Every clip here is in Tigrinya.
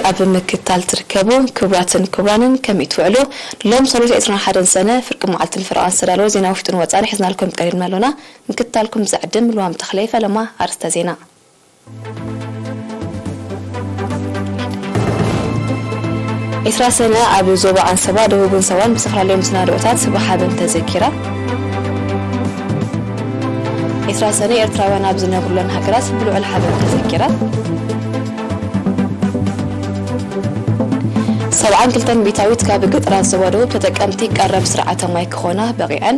ኣብ ምክትታል ትርከቡ ክቡራትን ክቡራንን፣ ከመይ ትውዕሉ? ሎም ሰሉስ ዕስራን ሓደን ሰነ ፍርቂ መዓልትን ፈረቓን ዝተዳለወ ዜና ውሽጥን ወጻኢን ሒዝናልኩም ቀሪብና ኣሎና። ምክትታልኩም ዘዕድም ልዋም ተኽለ ፈለማ። ኣርስተ ዜና። ዕስራ ሰነ ኣብ ዞባ ዓንሰባ፣ ደቡብን ሳዋን ብዝተፈላለየ መሰናድኦታት ብሓበን ተዘኪራ። ዕስራ ሰነ ኤርትራውያን ኣብ ዝነብሩለን ሃገራት ብልዑል ሓበን ተዘኪራ። ሰብዓን ክልተን ሚእታዊት ካብ ገጠራት ዞባ ደቡብ ተጠቀምቲ ቀረብ ስርዓተ ማይ ክኾና በቒዐን።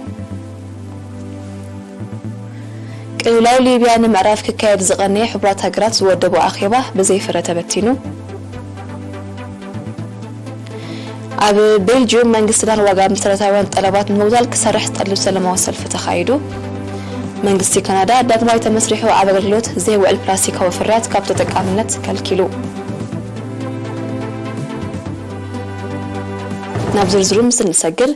ቅልውላው ሊብያ ንምዕራፍ ክካየድ ዝቐነየ ሕቡራት ሃገራት ዝወደቦ ኣኼባ ብዘይፍረ ተበቲኑ። ኣብ ቤልጅዩም መንግስቲ ሱዳን ዋጋ መሰረታውያን ጠለባት ንምውዛል ክሰርሕ ዝጠልብ ሰላማዊ ሰልፊ ተኻይዱ። መንግስቲ ካናዳ ዳግማይ ተመስሪሑ ኣብ ኣገልግሎት ዘይውዕል ፕላስቲካዊ ፍርያት ካብ ተጠቃምነት ከልኪሉ። ናብ ዝርዝሩ ምስ እንሰግር፣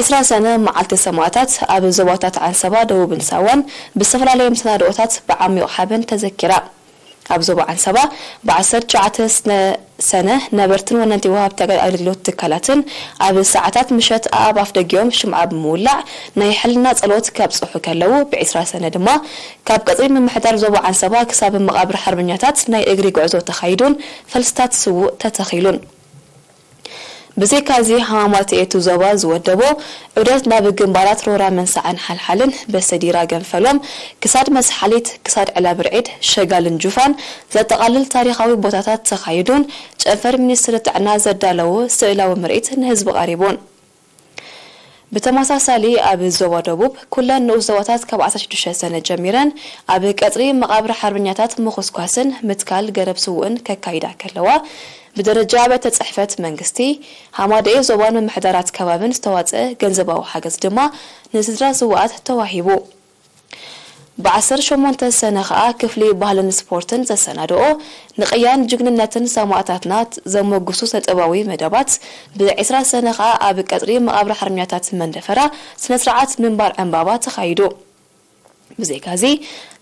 ዕስራ ሰነ መዓልቲ ሰማእታት ኣብ ዞባታት ዓንሰባ፣ ደቡብን ሳዋን ብዝተፈላለየ መሰናድኦታት ብዓሚቕ ሓበን ተዘኪራ። ኣብ ዞባ ዓንሰባ ብዓሰርተ ትሽዓተ ሰነ ነበርትን ወነንቲ ወሃብቲ ኣገልግሎት ትካላትን ኣብ ሰዓታት ምሸት ኣኣብ ኣፍ ደጊኦም ሽምዓ ብምውላዕ ናይ ሕልና ጸሎት ከብጽሑ ከለዉ፣ ብዕስራ ሰነ ድማ ካብ ቀጽሪ ምምሕዳር ዞባ ዓንሰባ ክሳብ መቓብር ሓርበኛታት ናይ እግሪ ጉዕዞ ተኻይዱን ፈልስታት ስዉእ ተተኺሉን። ብዘይካዚ፣ ሃማማት እቲ ዞባ ዝወደቦ ዑደት ናብ ግንባራት ሮራ መንሳዕን ሓልሓልን፣ በሰዲራ ገንፈሎም፣ ክሳድ መስሓሊት፣ ክሳድ ዕላ ብርዒድ፣ ሸጋልን ጁፋን ዘጠቓልል ታሪኻዊ ቦታታት ተኻይዱን ጨንፈር ሚኒስትሪ ጥዕና ዘዳለዎ ስእላዊ ምርኢት ንህዝቢ ቀሪቡን። ብተመሳሳሊ፣ ኣብ ዞባ ደቡብ ኩለን ንኡስ ዞባታት ካብ ዓሰርተ ሽዱሽተ ሰነ ጀሚረን ኣብ ቀጽሪ መቓብር ሓርበኛታት ምኹስኳስን ምትካል ገረብ ስዉእን ከካይዳ ከለዋ፣ ብደረጃ ኣብያተ ጽሕፈት መንግስቲ፣ ሃማደኤ ዞባን ምምሕዳራት ከባብን ዝተዋጽአ ገንዘባዊ ሓገዝ ድማ ንስድራ ስዉኣት ተዋሂቡ። ብዓሰርተ ሸሞንተ ሰነ ኸኣ ክፍሊ ባህልን ስፖርትን ዘሰናድኦ ንቅያን ጅግንነትን ሰማእታትና ዘሞግሱ ስነ-ጥበባዊ መደባት፣ ብዕስራ ሰነ ኸኣ ኣብ ቀጽሪ መቓብር ሓርበኛታት መንደፈራ ስነ-ስርዓት ምንባር ዕምባባ ተኻይዱ። ብዘይካዚ፣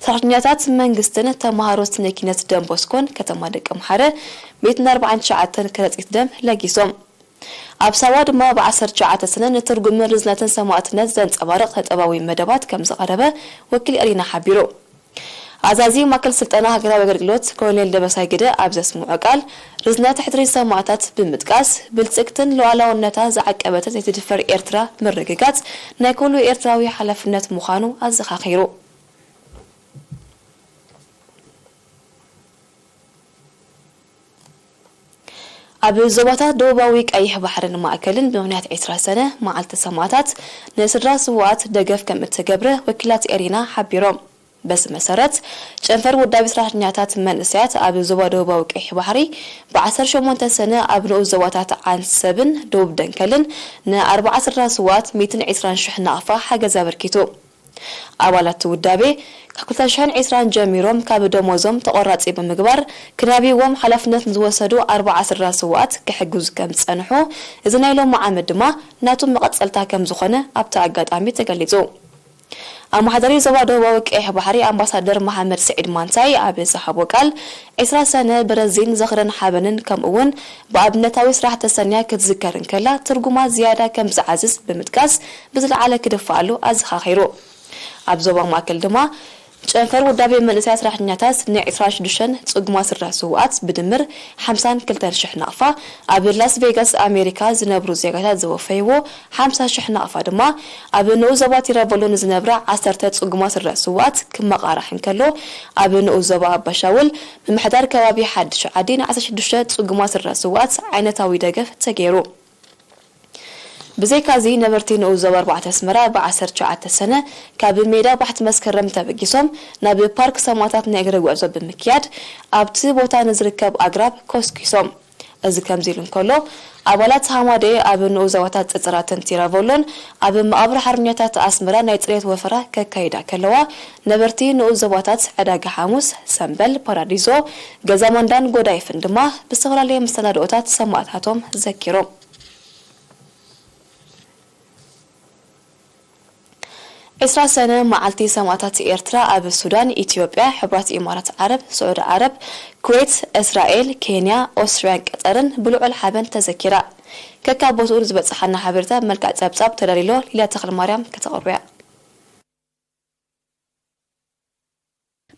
ሰራሕተኛታት መንግስትን ተመሃሮ ስነ-ኪነት ደንቦስኮን ከተማ ደቀምሓረ ሚእትን ኣርባዓን ትሽዓተን ከረጺት ደም ለጊሶም። ኣብ ሳዋ ድማ ብዓሰርተ ትሽዓተ ሰነ ንትርጉምን ርዝነትን ሰማእትነት ዘንጸባርቕ ስነ-ጥበባዊ መደባት ከም ዝቐረበ ወኪል ኤሪና ሓቢሩ። ኣዛዚ ማእከል ስልጠና ሃገራዊ ኣገልግሎት ኮሎኔል ደበሳይ ግደ ኣብ ዘስምዖ ቃል፣ ርዝነት ሕድሪ ሰማእታት ብምጥቃስ፣ ብልጽግትን ሉዓላውነታ ዝዓቀበትን ዘይትድፈር ኤርትራ ምርግጋጽ ናይ ኩሉ ኤርትራዊ ሓላፍነት ምዃኑ ኣዘኻኺሩ። ኣብ ዞባታት ደቡባዊ ቀይሕ ባሕርን ማእከልን ብምኽንያት ዕስራ ሰነ መዓልቲ ሰማእታት ንስድራ ስዉኣት ደገፍ ከም እተገብረ ወኪላት ኤሪና ሓቢሮም። በዚ መሰረት፣ ጨንፈር ውዳቤ ሰራሕተኛታት መንእሰያት ኣብ ዞባ ደቡባዊ ቀይሕ ባሕሪ ብዓሰርተ ሸሞንተ ሰነ ኣብ ንኡስ ዞባታት ዓንሰብን ደቡብ ደንከልን ንኣርብዓ ስድራ ስዉኣት ሚእትን ዕስራን ሽሕ ናቕፋ ሓገዝ ኣበርኪቱ። ኣባላት እቲ ውዳቤ፣ ካብ ክልተ ሽሕን ዕስራን ጀሚሮም ካብ ደሞዞም ተቖራጺ ብምግባር ክናብይዎም ሓላፍነት ንዝወሰዱ ኣርብዓ ስድራ ስዉኣት ክሕግዙ ከም ዝጸንሑ፣ እዚ ናይ ሎሚ ዓመት ድማ ናቱ መቐጸልታ ከም ዝኾነ ኣብቲ ኣጋጣሚ ተገሊጹ። ኣመሓዳሪ ዞባ ደቡባዊ ቀይሕ ባሕሪ ኣምባሳደር መሓመድ ስዒድ ማንታይ ኣብ ዝሃቦ ቃል፣ ዕስራ ሰነ ብረዚን ዝኽርን ሓበንን ከምኡ እውን ብኣብነታዊ ስራሕ ተሰንያ ክትዝከር እንከላ ትርጉማ ዝያዳ ከም ዝዓዝዝ ብምጥቃስ፣ ብዝለዓለ ክድፋኣሉ ኣዘኻኺሩ። ኣብ ዞባ ማእከል ድማ፣ ጨንፈር ውዳቤ መንእሰያት ሰራሕተኛታት ን ዕስራን ሽዱሽተን ጽጉማት ስድራ ስዉኣት ብድምር ሓምሳን ክልተን ሽሕ ናቕፋ፣ ኣብ ላስ ቬጋስ ኣሜሪካ ዝነብሩ ዜጋታት ዝወፈይዎ ሓምሳ ሽሕ ናቕፋ ድማ፣ ኣብ ንኡስ ዞባ ቲራቮሎ ንዝነብራ ዓሰርተ ጽጉማት ስድራ ስዉኣት ክመቓራሕ እንከሎ፣ ኣብ ንኡስ ዞባ ኣባሻውል ምምሕዳር ከባቢ ሓድሽ ዓዲ ን ዓሰርተ ሽዱሽተ ጽጉማት ስድራ ስዉኣት ዓይነታዊ ደገፍ ተገይሩ። ብዘይካዚ፣ ነበርቲ ንኡስ ዞባ ኣርባዕተ ኣስመራ ብ ዓሰርተ ትሽዓተ ሰነ ካብ ሜዳ ባሕቲ መስከረም ተበጊሶም ናብ ፓርክ ሰማእታት ናይ እግሪ ጉዕዞ ብምክያድ፣ ኣብቲ ቦታ ንዝርከብ ኣግራብ ኮስኪሶም። እዚ ከምዚ ኢሉ እንከሎ፣ ኣባላት ሃማደኤ ኣብ ንኡስ ዞባታት ጽጽራትን ቲራቮሎን ኣብ መቓብር ሓርበኛታት ኣስመራ ናይ ጽሬት ወፈራ ከካይዳ ከለዋ፣ ነበርቲ ንኡስ ዞባታት ዕዳጋ ሓሙስ፣ ሰምበል፣ ፓራዲዞ፣ ገዛ ማንዳን ጎዳይፍን ድማ ብዝተፈላለየ መሰናድኦታት ሰማእታቶም ዘኪሮም። ዕስራ ሰነ መዓልቲ ሰማእታት ኤርትራ ኣብ ሱዳን፣ ኢትዮጵያ፣ ሕቡራት ኢማራት ዓረብ፣ ስዑዲ ዓረብ፣ ኩዌት፣ እስራኤል፣ ኬንያ፣ ኦስትርያን ቀጠርን ብልዑል ሓበን ተዘኪራ። ከካብ ቦትኡ ንዝበጽሓና ሓበሬታ ብመልክዕ ጸብጻብ ተዳሊሎ ሊልያ ተኽለማርያም ከተቕርቦ እያ።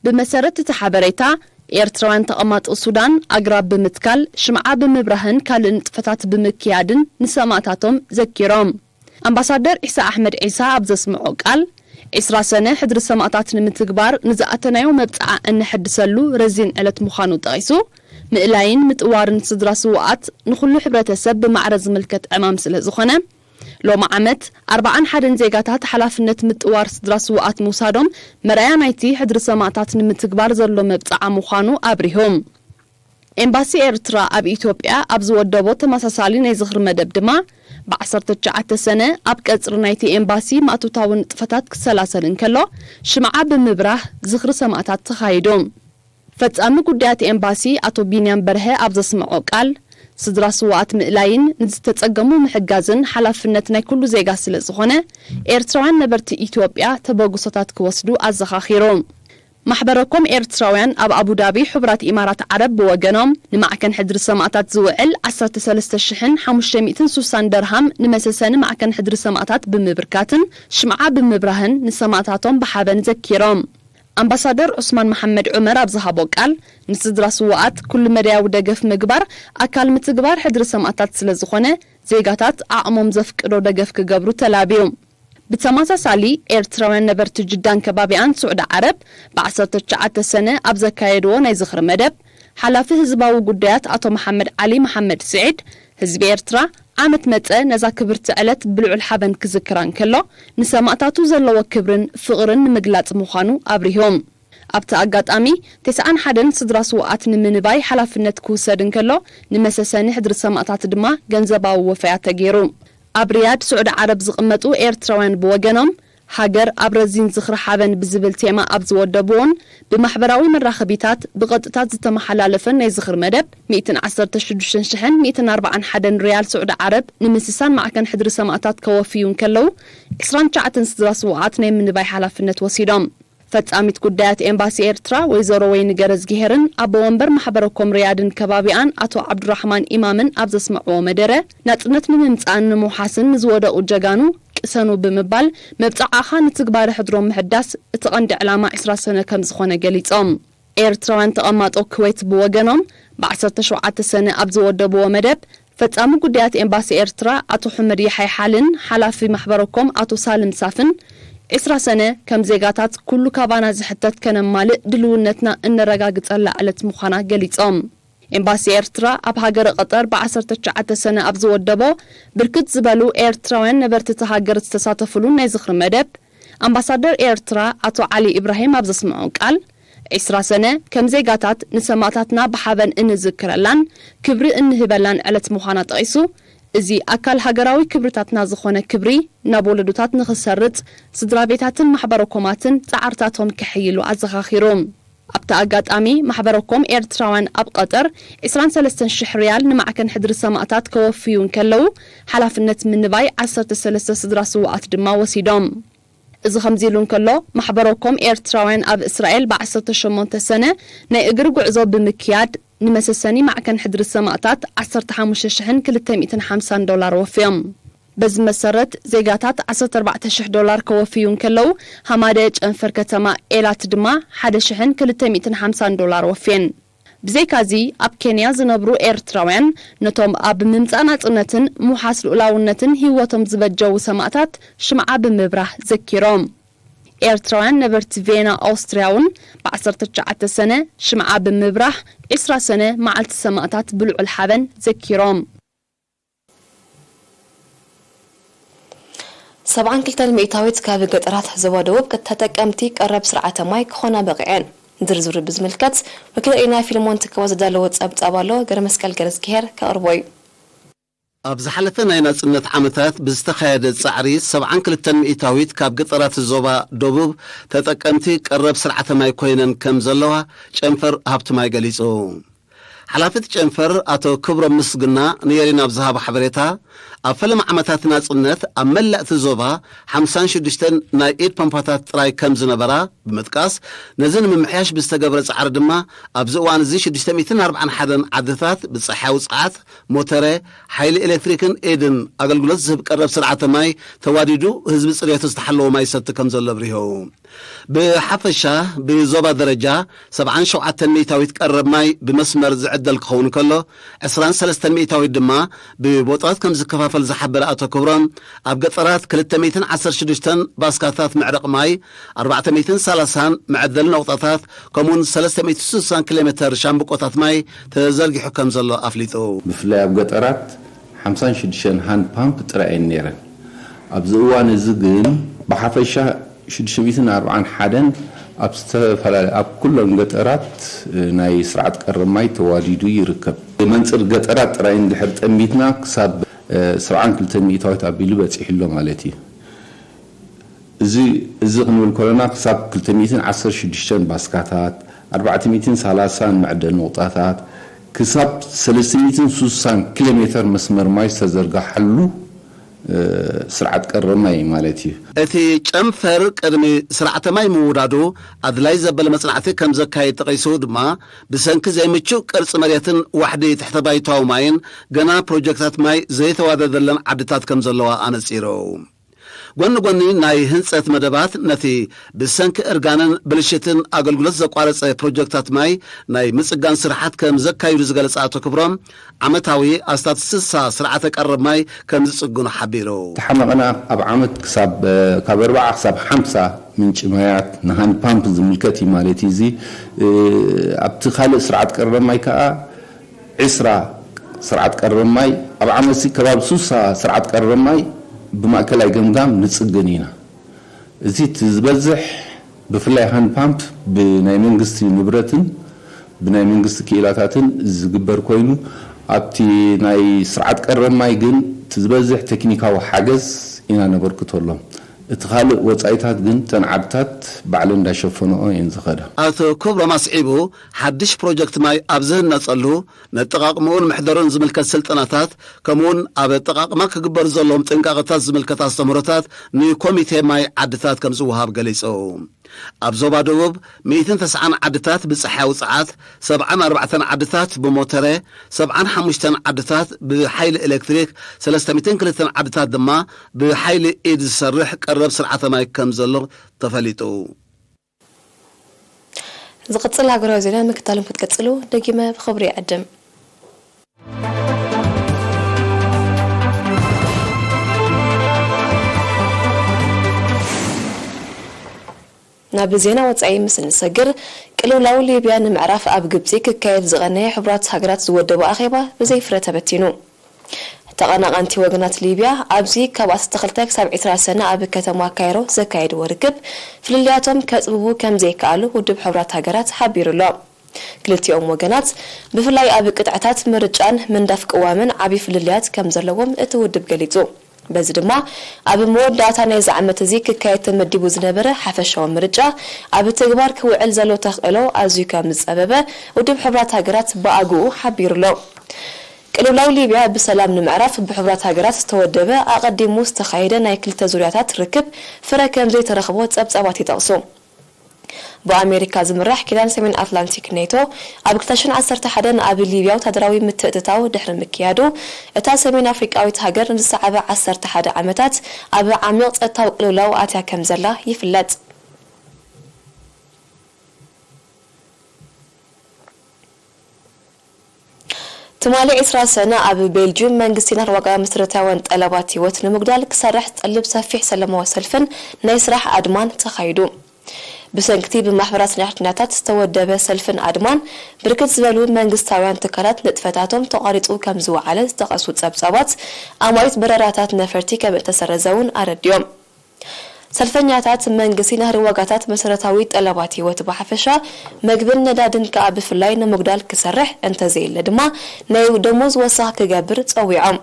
ብመሰረት እቲ ሓበሬታ፣ ኤርትራውያን ተቐማጦ ሱዳን ኣግራብ ብምትካል፣ ሽምዓ ብምብራህን ካልእ ንጥፈታት ብምክያድን ንሰማእታቶም ዘኪሮም። ኣምባሳደር ዒሳ ኣሕመድ ዒሳ ኣብ ዘስምዖ ቃል፣ ዕስራ ሰነ ሕድሪ ሰማእታት ንምትግባር ንዝኣተናዮ መብጽዓ እነሐድሰሉ ረዚን ዕለት ምዃኑ ጠቒሱ፣ ምእላይን ምጥዋርን ስድራ ስውኣት ንኹሉ ሕብረተሰብ ብማዕረ ዝምልከት ዕማም ስለ ዝኾነ፣ ሎሚ ዓመት ኣርብዓን ሓደን ዜጋታት ሓላፍነት ምጥዋር ስድራ ስውኣት ምውሳዶም መርኣያ ናይቲ ሕድሪ ሰማእታት ንምትግባር ዘሎ መብጽዓ ምዃኑ ኣብሪሆም። ኤምባሲ ኤርትራ ኣብ ኢትዮጵያ ኣብ ዝወደቦ ተመሳሳሊ ናይ ዝኽሪ መደብ ድማ፣ ብ ዓሰርተ ትሽዓተ ሰነ ኣብ ቀጽሪ ናይቲ ኤምባሲ ማእቶታዊ ንጥፈታት ክሰላሰል እንከሎ፣ ሽምዓ ብምብራህ ዝኽሪ ሰማእታት ተኻይዱ። ፈጻሚ ጉዳያት ኤምባሲ ኣቶ ቢንያም በርሀ ኣብ ዘስምዖ ቃል፣ ስድራ ስውኣት ምእላይን ንዝተጸገሙ ምሕጋዝን ሓላፍነት ናይ ኩሉ ዜጋ ስለ ዝኾነ፣ ኤርትራውያን ነበርቲ ኢትዮጵያ ተበግሶታት ክወስዱ ኣዘኻኺሩ። ማሕበረኮም ኤርትራውያን ኣብ ኣቡዳቢ ሕቡራት ኢማራት ዓረብ ብወገኖም፣ ንማዕከን ሕድሪ ሰማእታት ዝውዕል ዓሰርተ ሰለስተ ሽሕን ሓሙሽተ ሚእትን ሱሳን ደርሃም ንመሰሰኒ ማዕከን ሕድሪ ሰማእታት ብምብርካትን ሽምዓ ብምብራህን ንሰማእታቶም ብሓበን ዘኪሮም። ኣምባሳደር ዑስማን መሓመድ ዑመር ኣብ ዝሃቦ ቃል፣ ንስድራ ስውኣት ኩሉ መዳያዊ ደገፍ ምግባር ኣካል ምትግባር ሕድሪ ሰማእታት ስለ ዝኾነ፣ ዜጋታት ዓቕሞም ዘፍቅዶ ደገፍ ክገብሩ ተላብዩ። ብተመሳሳሊ፣ ኤርትራውያን ነበርቲ ጅዳን ከባቢኣን ስዑዲ ዓረብ ብ ዓሰርተ ትሽዓተ ሰነ ኣብ ዘካየድዎ ናይ ዝኽሪ መደብ፣ ሓላፊ ህዝባዊ ጉዳያት ኣቶ መሓመድ ዓሊ መሓመድ ስዒድ፣ ህዝቢ ኤርትራ ዓመት መጸ ነዛ ክብርቲ ዕለት ብልዑል ሓበን ክዝክራ እንከሎ፣ ንሰማእታቱ ዘለዎ ክብርን ፍቕርን ንምግላጽ ምዃኑ ኣብሪሆም። ኣብቲ ኣጋጣሚ፣ ተስዓን ሓደን ስድራ ስውኣት ንምንባይ ሓላፍነት ክውሰድ እንከሎ፣ ንመሰሰኒ ሕድሪ ሰማእታት ድማ ገንዘባዊ ወፈያ ተገይሩ። ኣብ ሪያድ ስዑዲ ዓረብ ዝቕመጡ ኤርትራውያን ብወገኖም፣ ሃገር ኣብ ረዚን ዝኽሪ ሓበን ብዝብል ቴማ ኣብ ዝወደብዎን ብማሕበራዊ መራኸቢታት ብቐጥታ ዝተመሓላለፈን ናይ ዝኽሪ መደብ፣ ሚእትን ዓሰርተ ሽዱሽተን ሽሕን ሚእትን ኣርባዓን ሓደን ሪያል ስዑዲ ዓረብ ንምስሳን ማዕከን ሕድሪ ሰማእታት ከወፍዩ እንከለዉ፣ ዕስራን ትሽዓተን ስድራ ስውኣት ናይ ምንባይ ሓላፍነት ወሲዶም። ፈጻሚት ጉዳያት ኤምባሲ ኤርትራ ወይዘሮ ወይኒ ገረዝግሄርን ኣቦ ወንበር ማሕበረኮም ሪያድን ከባቢኣን ኣቶ ዓብዱራሕማን ኢማምን ኣብ ዘስምዕዎ መደረ፣ ናጽነት ንምምጻእን ንምውሓስን ንዝወደቑ ጀጋኑ ቅሰኑ ብምባል፣ መብጽዓኻ ንትግባረ ሕድሮም ምሕዳስ እቲ ቀንዲ ዕላማ ዕስራ ሰነ ከም ዝኾነ ገሊጾም። ኤርትራውያን ተቐማጦ ኩዌት ብወገኖም፣ ብ ዓሰርተ ሸውዓተ ሰነ ኣብ ዝወደብዎ መደብ፣ ፈጻሚ ጉዳያት ኤምባሲ ኤርትራ ኣቶ ሑመድ የሓይ ሓልን ሓላፊ ማሕበረኮም ኣቶ ሳልም ሳፍን፣ ዕስራ ሰነ ከም ዜጋታት ኩሉ ካባና ዝሕተት ከነማልእ ድልውነትና እነረጋግጸላ ዕለት ምዃና ገሊጾም። ኤምባሲ ኤርትራ ኣብ ሃገረ ቀጠር ብ ዓሰርተ ትሽዓተ ሰነ ኣብ ዝወደቦ፣ ብርክት ዝበሉ ኤርትራውያን ነበርቲ እታ ሃገር ዝተሳተፉሉ ናይ ዝኽሪ መደብ፣ ኣምባሳደር ኤርትራ ኣቶ ዓሊ ኢብራሂም ኣብ ዘስምዖ ቃል፣ ዕስራ ሰነ ከም ዜጋታት ንሰማእታትና ብሓበን እንዝክረላን ክብሪ እንህበላን ዕለት ምዃና ጠቒሱ፣ እዚ ኣካል ሃገራዊ ክብርታትና ዝኾነ ክብሪ ናብ ወለዶታት ንኽሰርጽ፣ ስድራ ቤታትን ማሕበረኮማትን ጻዕርታቶም ከሐይሉ ኣዘኻኺሩ። ኣብቲ ኣጋጣሚ፣ ማሕበረኮም ኤርትራውያን ኣብ ቀጠር ዕስራን ሰለስተን ሽሕ ሪያል ንማዕከን ሕድሪ ሰማእታት ከወፍዩ እንከለዉ፣ ሓላፍነት ምንባይ ዓሰርተ ሰለስተ ስድራ ስውኣት ድማ ወሲዶም። እዚ ከምዚ ኢሉ እንከሎ፣ ማሕበረኮም ኤርትራውያን ኣብ እስራኤል ብ ዓሰርተ ሸሞንተ ሰነ ናይ እግሪ ጉዕዞ ብምክያድ፣ ንመሰሰኒ ማዕከን ሕድሪ ሰማእታት ዓሰርተ ሓሙሽተ ሽሕን ክልተ ሚእትን ሓምሳን ዶላር ወፍዮም። በዚ መሰረት፣ ዜጋታት ዓሰርተ ኣርባዕተ ሽሕ ዶላር ከወፍዩ እንከለዉ፣ ሃማደ ጨንፈር ከተማ ኤላት ድማ ሓደ ሽሕን ክልተ ሚእትን ሓምሳን ዶላር ወፍየን። ብዘይካዚ፣ ኣብ ኬንያ ዝነብሩ ኤርትራውያን ነቶም ኣብ ምምጻእ ናጽነትን ምውሓስ ልኡላውነትን ህይወቶም ዝበጀዉ ሰማእታት ሽምዓ ብምብራህ ዘኪሮም። ኤርትራውያን ነበርቲ ቬና ኣውስትርያ እውን ብ ዓሰርተ ትሽዓተ ሰነ ሽምዓ ብምብራህ፣ ዕስራ ሰነ መዓልቲ ሰማእታት ብልዑል ሓበን ዘኪሮም። ሰብዓን ክልተን ሚእታዊት ካብ ገጠራት ዞባ ደቡብ ተጠቀምቲ ቀረብ ስርዓተ ማይ ክኾና በቒዐን። ዝርዝሩ ብዝምልከት ወኪል ሪና ፊልሞን ትከቦ ዘዳለዎ ጸብጻብ ኣሎ፣ ገረመስቀል ገረዝግሄር ከቕርቦ እዩ። ኣብ ዝሓለፈ ናይ ናጽነት ዓመታት ብዝተኻየደ ጻዕሪ፣ ሰብዓን ክልተን ሚእታዊት ካብ ገጠራት ዞባ ደቡብ ተጠቀምቲ ቀረብ ስርዓተ ማይ ኮይነን ከም ዘለዋ ጨንፈር ሃብቲ ማይ ገሊጹ። ሓላፊ እቲ ጨንፈር ኣቶ ክብሮም ምስግና ንየሪን ኣብ ዝሃቦ ሓበሬታ፣ ኣብ ፈለማ ዓመታት ናጽነት ኣብ መላእ እቲ ዞባ ሓምሳን ሽዱሽተን ናይ ኢድ ፓምፓታት ጥራይ ከም ዝነበራ ብምጥቃስ፣ ነዚ ንምምሕያሽ ብዝተገብረ ጻዕሪ ድማ ኣብዚ እዋን እዚ ሽዱሽተ ሚእትን ኣርባዓን ሓደን ዓድታት ብጸሓያዊ ጸዓት፣ ሞተረ፣ ሓይሊ ኤሌክትሪክን ኢድን ኣገልግሎት ዝህብ ቀረብ ስርዓተ ማይ ተዋዲዱ ህዝቢ ጽሬቱ ዝተሓለወ ማይ ይሰቲ ከም ዘሎ ኣብሪሁ። ብሓፈሻ ብዞባ ደረጃ ሰብዓን ሸውዓተን ሚእታዊት ቀረብ ማይ ብመስመር ዝዕደል ክኸውን ከሎ፣ ዕስራን ሰለስተን ሚእታዊት ድማ ብቦጣት ከም ዝከፋፈል ዝሓበረ ኣቶ ክብሮም፣ ኣብ ገጠራት ክልተ ሚእትን ዓሰርተ ሽዱሽተን ባስካታት መዕረቕ ማይ፣ ኣርባዕተ ሚእትን ሰላሳን መዕደሊ ነቑጣታት፣ ከምኡውን ሰለስተ ሚእትን ስሳን ኪሎ ሜተር ሻምብቆታት ማይ ተዘርጊሑ ከም ዘሎ ኣፍሊጡ። ብፍላይ ኣብ ገጠራት ሓምሳን ሽዱሽተን ሃንድ ፓምፕ ጥራይ እየን ነይረን። ኣብዚ እዋን እዚ ግን ብሓፈሻ ሽዱሽተ ሚእትን ኣርባዓን ሓደን ኣብ ዝተፈላለ-፣ ኣብ ኩሎም ገጠራት፣ እ፣ ናይ ስርዓት ቀረብ ማይ ተዋዲዱ ይርከብ። መንጽር ገጠራት ጥራይ እንድሕር ጠሚትና ክሳብ፣ እ፣ ሰብዓን ክልተን ሚእታዊት ኣቢሉ በጺሑ ኣሎ ማለት እዩ። እዚ፣ እዚ ክንብል ከለና ክሳብ ክልተ ሚእትን ዓሰርተ ሽዱሽተን ባስካታት፣ ኣርባዕተ ሚእትን ሰላሳን መዕደል ነቑጣታት፣ ክሳብ ሰለስተ ሚእትን ስሳን ኪሎ ሜተር መስመር ማይ ዝተዘርግሓሉ፣ እ፣ ስርዓት ቀረብ ማይ ማለት እዩ። እቲ ጨንፈር ቅድሚ ስርዓተ ማይ ምውዳዱ ኣድላይ ዘበለ መጽናዕቲ ከም ዘካየድ ጠቒሱ ድማ፣ ብሰንኪ ዘይምቹእ ቅርጺ መሬትን ዋሕዲ ትሕተ ባይታዊ ማይን ገና ፕሮጀክታት ማይ ዘይተዋደደለን ዓድታት ከም ዘለዋ ኣነጺሩ። ጎኒ ጎኒ ናይ ህንጸት መደባት ነቲ ብሰንኪ እርጋንን ብልሽትን ኣገልግሎት ዘቋረጸ ፕሮጀክታት ማይ ናይ ምጽጋን ስራሓት ከም ዘካይዱ ዝገለጸ ኣቶ ክብሮም፣ ዓመታዊ ኣስታት ስሳ ስርዓተ ቀረብ ማይ ከም ዝጽግኑ ሓቢሩ። ተሓመቐና ኣብ ዓመት ክሳብ፣ ካብ ኣርባዓ ክሳብ ሓምሳ ምንጪ ማያት ንሃንድ ፓምፕ ዝምልከት እዩ ማለት እዩ። እዚ፣ እ፣ ኣብቲ ካልእ ስርዓት ቀረብ ማይ ከኣ ዕስራ ስርዓት ቀረብ ማይ፣ ኣብ ዓመትሲ ከባቢ ስሳ ስርዓት ቀረብ ማይ ብማእከላይ ገምጋም ንጽግን ኢና። እዚ እቲ ዝበዝሕ ብፍላይ ሃንድ ፓምፕ ብናይ መንግስቲ ንብረትን ብናይ መንግስቲ ክኢላታትን ዝግበር ኮይኑ፣ ኣብቲ ናይ ስርዓት ቀረብ ማይ ግን እቲ ዝበዝሕ ቴክኒካዊ ሓገዝ ኢና ነበርክተሎም። እቲ ካልእ ወጻኢታት ግን እተን ዓድታት ባዕለን እንዳሸፈንኦ እየን ዝኸዳ። ኣቶ ክብሮም ኣስዒቡ፣ ሓድሽ ፕሮጀክት ማይ ኣብ ዝህነጸሉ፣ ነጠቓቕምኡን ምሕደሩን ዝምልከት ስልጠናታት፣ ከምኡውን ኣብ ኣጠቓቕማ ክግበሩ ዘለዎም ጥንቃቐታት ዝምልከት ኣስተምህሮታት ንኮሚቴ ማይ ዓድታት ከም ዝወሃብ ገሊጹ። ኣብ ዞባ ደቡብ ሚእትን ተስዓን ዓድታት ብጸሓያዊ ጸዓት፣ ሰብዓን ኣርባዕተን ዓድታት ብሞተረ፣ ሰብዓን ሓሙሽተን ዓድታት ብሓይሊ ኤሌክትሪክ፣ ሰለስተ ሚእትን ክልተን ዓድታት ድማ ብሓይሊ ኢድ ዝሰርሕ ቀረብ ስርዓተ ማይ ከም ዘሎ ተፈሊጡ። ዝቕጽል ሃገራዊ ዜና ምክታሎም ክትቀጽሉ ደጊመ ብኽብሪ ይዕድም። ናብ ዜና ወጻኢ ምስ እንሰግር፣ ቅልውላው ሊብያ ንምዕራፍ ኣብ ግብጺ ክካየድ ዝቐነየ ሕቡራት ሃገራት ዝወደቦ ኣኼባ ብዘይ ፍረ ተበቲኑ። ተቐናቐንቲ ወገናት ሊብያ ኣብዚ ካብ ኣስታት ክልተ ክሳብ ዕስራ ሰነ ኣብ ከተማ ካይሮ ዘካየድዎ ርክብ፣ ፍልልያቶም ከጽብቡ ከም ዘይከኣሉ ውድብ ሕቡራት ሃገራት ሓቢሩ ኣሎ። ክልቲኦም ወገናት ብፍላይ ኣብ ቅጥዕታት ምርጫን ምንዳፍ ቅዋምን ዓቢ ፍልልያት ከም ዘለዎም እቲ ውድብ ገሊጹ። በዚ ድማ ኣብ መወዳእታ ናይዚ ዓመት እዚ ክካየድ ተመዲቡ ዝነበረ ሓፈሻዊ ምርጫ ኣብ ተግባር ክውዕል ዘሎ ተኽእሎ ኣዝዩ ከም ዝጸበበ ውድብ ሕቡራት ሃገራት ብኣግኡ ሓቢሩ ኣሎ። ቅልውላው ሊብያ ብሰላም ንምዕራፍ ብሕቡራት ሃገራት ዝተወደበ ኣቐዲሙ ዝተኻየደ ናይ ክልተ ዙርያታት ርክብ ፍረ ከም ዘይተረኽቦ ጸብጻባት ይጠቕሱ። ብኣሜሪካ ዝምራሕ ኪዳን ሰሜን ኣትላንቲክ ኔቶ ኣብ ክልተ ሽሕን ዓሰርተ ሓደን ኣብ ሊብያ ወታደራዊ ምትእትታው ድሕሪ ምክያዱ፣ እታ ሰሜን ኣፍሪቃዊት ሃገር ንዝሰዓበ ዓሰርተ ሓደ ዓመታት ኣብ ዓሚቕ ጸጥታዊ ቅልውላው ኣትያ ከም ዘላ ይፍለጥ። ትማሊ ዕስራ ሰነ ኣብ ቤልጅዩም መንግስቲ ናህሪ ዋጋ መሰረታውያን ጠለባት ህይወት ንምጉዳል ክሰርሕ ዝጠልብ ሰፊሕ ሰላማዊ ሰልፍን ናይ ስራሕ ኣድማን ተኻይዱ። ብሰንክቲ ብማሕበራት ሰራሕተኛታት ዝተወደበ ሰልፍን ኣድማን ብርክት ዝበሉ መንግስታውያን ትካላት ንጥፈታቶም ተቋሪጹ ከም ዝወዓለ ዝጠቐሱ ጸብጻባት፣ ኣማኢት በረራታት ነፈርቲ ከም እተሰረዘ እውን ኣረዲኦም። ሰልፈኛታት መንግስቲ ናህሪ ዋጋታት መሰረታዊ ጠለባት ህይወት ብሓፈሻ፣ መግብን ነዳድን ከኣ ብፍላይ ንምጉዳል ክሰርሕ፣ እንተዘየለ ድማ ናይ ደሞዝ ወሰኽ ክገብር ጸዊዖም።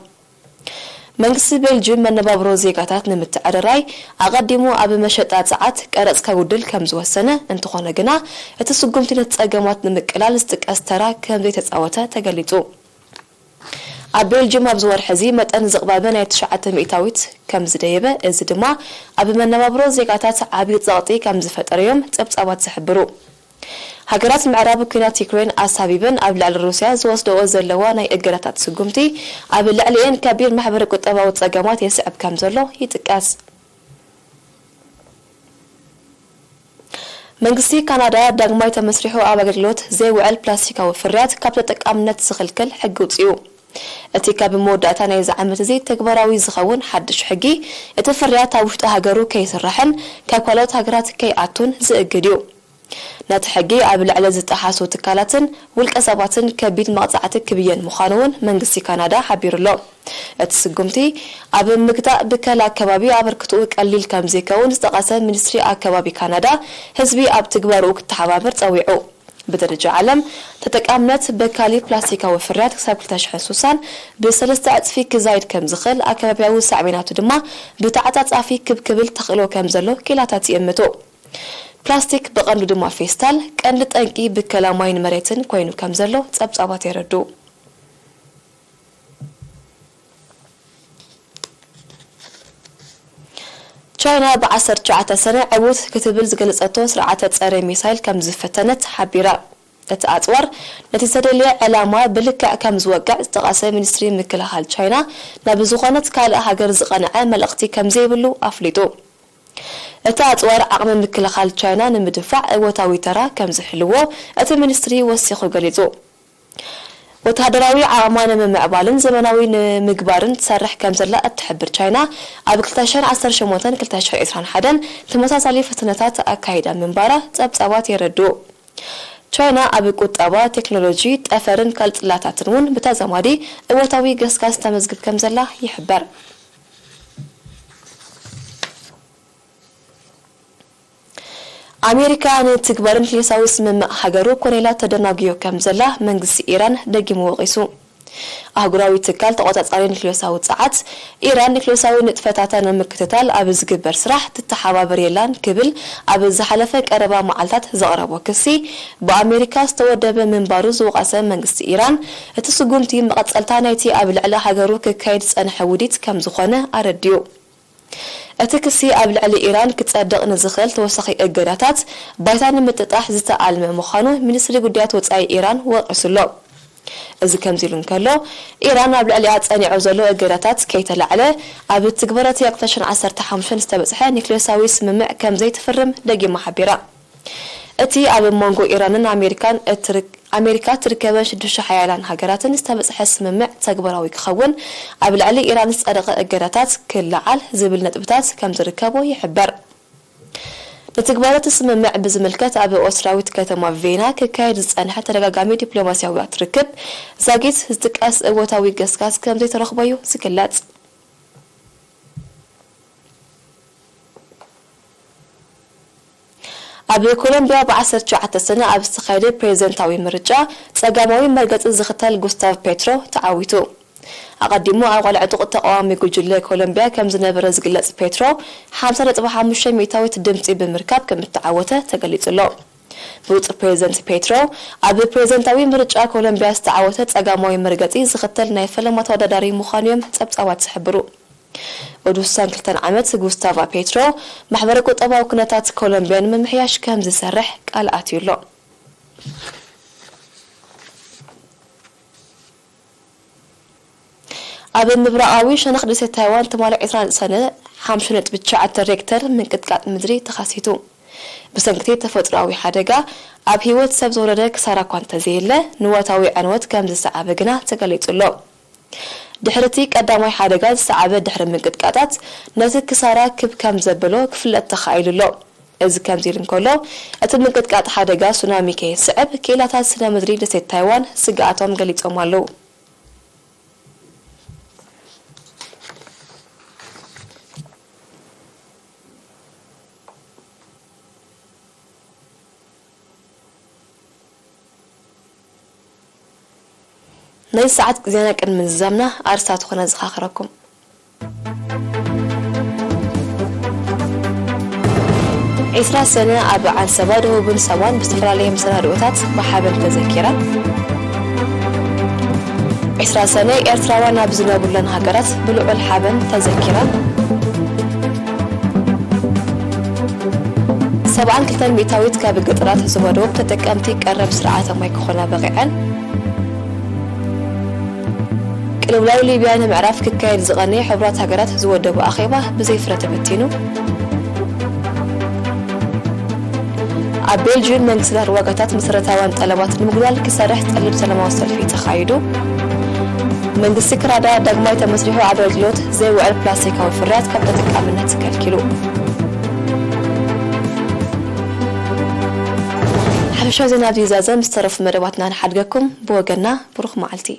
መንግስቲ ቤልጅም መነባብሮ ዜጋታት ንምትዕርራይ ኣቐዲሙ ኣብ መሸጣ ጸዓት ቀረጽ ከጉድል ከም ዝወሰነ፣ እንተኾነ ግና እቲ ስጉምቲ ነቲ ጸገማት ንምቅላል ዝጥቀስ ተራ ከም ዘይተጻወተ ተገሊጹ። ኣብ ቤልጅም ኣብዚ ወርሒ እዚ መጠን ዝቕባበ ናይ ትሽዓተ ሚእታዊት ከም ዝደየበ፣ እዚ ድማ ኣብ መነባብሮ ዜጋታት ዓቢ ጸቕጢ ከም ዝፈጠረ እዮም ጸብጻባት ዝሕብሩ። ሃገራት ምዕራብ ኲናት ዩክሬን ኣሳቢበን ኣብ ልዕሊ ሩስያ ዝወስደኦ ዘለዋ ናይ እገዳታት ስጉምቲ ኣብ ልዕሊኤን ከቢድ ማሕበረ ቁጠባዊ ጸገማት የስዕብ ከም ዘሎ ይጥቀስ። መንግስቲ ካናዳ ዳግማይ ተመስሪሑ ኣብ ኣገልግሎት ዘይውዕል ፕላስቲካዊ ፍርያት ካብ ተጠቃምነት ዝኽልክል ሕጊ ውጽኡ። እቲ ካብ መወዳእታ ናይዚ ዓመት እዚ ተግባራዊ ዝኸውን ሓድሽ ሕጊ፣ እቲ ፍርያት ኣብ ውሽጢ ሃገሩ ከይስራሕን ካብ ካልኦት ሃገራት ከይኣቱን ዝእግድ እዩ። ነቲ ሕጊ ኣብ ልዕሊ ዝጠሓሱ ትካላትን ውልቀ ሰባትን ከቢድ መቕጻዕቲ ክብየን ምዃኑ እውን መንግስቲ ካናዳ ሓቢሩ ኣሎ። እቲ ስጉምቲ ኣብ ምግታእ ብከላ ኣከባቢ ኣበርክትኡ ቀሊል ከም ዘይከውን ዝጠቐሰ ሚኒስትሪ ኣከባቢ ካናዳ፣ ህዝቢ ኣብ ትግባርኡ ክተሓባበር ጸዊዑ። ብደረጃ ዓለም፣ ተጠቃምነት በካሊ ፕላስቲካዊ ፍርያት ክሳብ ክልተ ሽሕን ስሳን ብሰለስተ ዕጽፊ ክዛይድ ከም ዝኽእል፣ ኣከባብያዊ ሳዕቤናቱ ድማ ብተዓጻጻፊ ክብ ክብል ተኽእሎ ከም ዘሎ ክኢላታት ይእምቱ። ፕላስቲክ፣ ብቐንዱ ድማ ፌስታል፣ ቀንዲ ጠንቂ ብከላ ማይን መሬትን ኮይኑ ከም ዘሎ ጸብጻባት የረድኡ። ቻይና ብ ዓሰርተ ትሽዓተ ሰነ ዕዉት ክትብል ዝገለጸቶ ስርዓተ ጸረ ሚሳይል ከም ዝፈተነት ሓቢራ። እቲ ኣጽዋር ነቲ ዝተደልየ ዕላማ ብልክዕ ከም ዝወቅዕ ዝጠቐሰ ሚኒስትሪ ምክልኻል ቻይና፣ ናብ ዝኾነት ካልእ ሃገር ዝቐንዐ መልእኽቲ ከም ዘይብሉ ኣፍሊጡ። እቲ ኣጽዋር ዓቕሚ ምክልኻል ቻይና ንምድፋዕ እወታዊ ተራ ከም ዝህልዎ እቲ ሚኒስትሪ ወሲኹ ገሊጹ። ወተሃደራዊ ዓቕማ ንምምዕባልን ዘመናዊ ንምግባርን ትሰርሕ ከም ዘላ እትሕብር ቻይና፣ ኣብ ክልተ ሽሕን ዓሰርተ ሸሞንተን ክልተ ሽሕን ዕስራን ሓደን ተመሳሳሊ ፈተነታት ኣካይዳ ምንባራ ጸብጻባት የረድኡ። ቻይና ኣብ ቁጠባ፣ ቴክኖሎጂ፣ ጠፈርን ካልእ ጽላታትን እውን ብተዛማዲ እወታዊ ገስጋስ ተመዝግብ ከም ዘላ ይሕበር። ኣሜሪካ ንትግባር ኒክሌሳዊ ስምምዕ ሃገሩ ኮነ ኢላ ተደናጉዮ ከም ዘላ መንግስቲ ኢራን ደጊሙ ወቒሱ። ኣህጉራዊ ትካል ተቖጻጻሪ ኒክሌሳዊ ጸዓት፣ ኢራን ኒክሌሳዊ ንጥፈታታ ንምክትታል ኣብ ዝግበር ስራሕ ትተሓባበር የላን ክብል ኣብ ዝሓለፈ ቀረባ መዓልታት ዘቕረቦ ክሲ፣ ብኣሜሪካ ዝተወደበ ምንባሩ ዝወቐሰ መንግስቲ ኢራን፣ እቲ ስጉምቲ መቐጸልታ ናይቲ ኣብ ልዕሊ ሃገሩ ክካየድ ዝጸንሐ ውዲት ከም ዝኾነ ኣረዲኡ። እቲ ክሲ ኣብ ልዕሊ ኢራን ክጸድቕ ንዝኽእል ተወሳኺ እገዳታት ባይታ ንምጥጣሕ ዝተኣልመ ምዃኑ ሚኒስትሪ ጉዳያት ወጻኢ ኢራን ወቒሱ ኣሎ። እዚ ከምዚ ኢሉ እንከሎ፣ ኢራን ኣብ ልዕሊኣ ጸኒዑ ዘሎ እገዳታት ከይተላዕለ፣ ኣብ ትግበረቲ ክልተ ሽሕን ዓሰርተ ሓሙሽተን ዝተበጽሐ ኒክሌሳዊ ስምምዕ ከም ዘይትፍርም ደጊማ ሓቢራ። እቲ ኣብ መንጎ ኢራንን ኣሜሪካን እትርክ-፣ ኣሜሪካ እትርከበን ሽዱሽተ ሓያላን ሃገራትን ዝተበጽሐ ስምምዕ ተግባራዊ ክኸውን፣ ኣብ ልዕሊ ኢራን ዝጸደቐ እገዳታት ክለዓል ዝብል ነጥብታት ከም ዝርከቦ ይሕበር። ንትግባረ እቲ ስምምዕ ብዝምልከት ኣብ ኦስትራዊት ከተማ ቬና ክካየድ ዝጸንሐ ተደጋጋሚ ዲፕሎማስያዊ ርክብ ዛጊት ዝጥቀስ እወታዊ ገስጋስ ከም ዘይተረኽቦ እዩ ዝግለጽ። ኣብ ኮሎምቢያ ብ ዓሰርተ ትሽዓተ ሰነ ኣብ ዝተኻየደ ፕሬዝደንታዊ ምርጫ ጸጋማዊ መርገጺ ዝኽተል ጉስታቭ ፔትሮ ተዓዊቱ። ኣቐዲሙ ኣብ ቃልዕ ዕጡቕ ተቓዋሚ ጉጅለ ኮሎምቢያ ከም ዝነበረ ዝግለጽ ፔትሮ፣ ሓምሳ ነጥቢ ሓሙሽተ ሚእታዊት ድምጺ ብምርካብ ከም እተዓወተ ተገሊጹ ኣሎ። ብሉጽ ፕሬዝደንት ፔትሮ፣ ኣብ ፕሬዝደንታዊ ምርጫ ኮሎምቢያ ዝተዓወተ ጸጋማዊ መርገጺ ዝኽተል ናይ ፈለማ ተወዳዳሪ ምዃኑ እዮም ጸብጻባት ዝሕብሩ። ቅዱሳን ክልተን ዓመት ጉስታቫ ፔትሮ ማሕበረ ቁጠባዊ ኩነታት ኮሎምቢያ ንምምሕያሽ ከም ዝሰርሕ ቃል ኣትዩ ኣሎ። ኣብ ምብራቓዊ ሸነኽ ደሴት ታይዋን ትማሊ ዕስራን ሰነ ሓሙሽተ ነጥቢ ትሽዓተ ሬክተር ምንቅጥቃጥ ምድሪ ተኸሲቱ። ብሰንኪ ተፈጥሮኣዊ ሓደጋ ኣብ ህይወት ሰብ ዝወረደ ክሳራ እኳ እንተዘየለ፣ ንዋታዊ ዕንወት ከም ዝሰዓበ ግና ተገሊጹ ኣሎ። ድሕሪ እቲ ቀዳማይ ሓደጋ ዝሰዓበ ድሕሪ ምንቅጥቃጣት ነቲ ክሳራ ክብ ከም ዘበሎ ክፍለጥ ተኻኢሉ ኣሎ። እዚ ከምዚ ኢሉ እንከሎ፣ እቲ ምንቅጥቃጥ ሓደጋ ሱናሚ ከየስዕብ ክኢላታት ስነ ምድሪ ደሴት ታይዋን ስግኣቶም ገሊጾም ኣለዉ። ናይ ሰዓት ዜና ቅድሚ ምዝዛምና ኣርስታት ኾነ ዝኻኽረኩም። ዒስራ ሰነ ኣብ ዓንሰባ ደቡብን ሳዋን ብዝተፈላለየ መሰናድኦታት ብሓበን ተዘኪራ። ዒስራ ሰነ ኤርትራውያን ኣብ ዝነብሩለን ሃገራት ብልዑል ሓበን ተዘኪራ። ሰብዓን ክልተን ሚእታዊት ካብ ገጠራት ዞባ ደቡብ ተጠቀምቲ ቀረብ ስርዓተ ማይ ክኾና በቒዐን። ቅልውላው ሊብያ ንምዕራፍ ክካየድ ዝቐነየ ሕቡራት ሃገራት ዝወደቡ ኣኼባ ብዘይ ፍረ ተበቲኑ። ኣብ ቤልጅዩም መንግስታት ዋጋታት መሰረታውያን ጠለባት ንምጉዳል ክሰርሕ ጠልብ ሰላማዊ ሰልፊ ተኻይዱ። መንግስቲ ክራዳ ዳግማይ ተመስሪሑ ኣገልግሎት ዘይውዕል ፕላስቲካዊ ፍርያት ካብ ተጠቃምነት ከልኪሉ። ሓፈሻዊ ዜና ኣብዚ ይዛዘም። ዝተረፉ መደባትና ንሓድገኩም። ብወገና ብሩኽ መዓልቲ።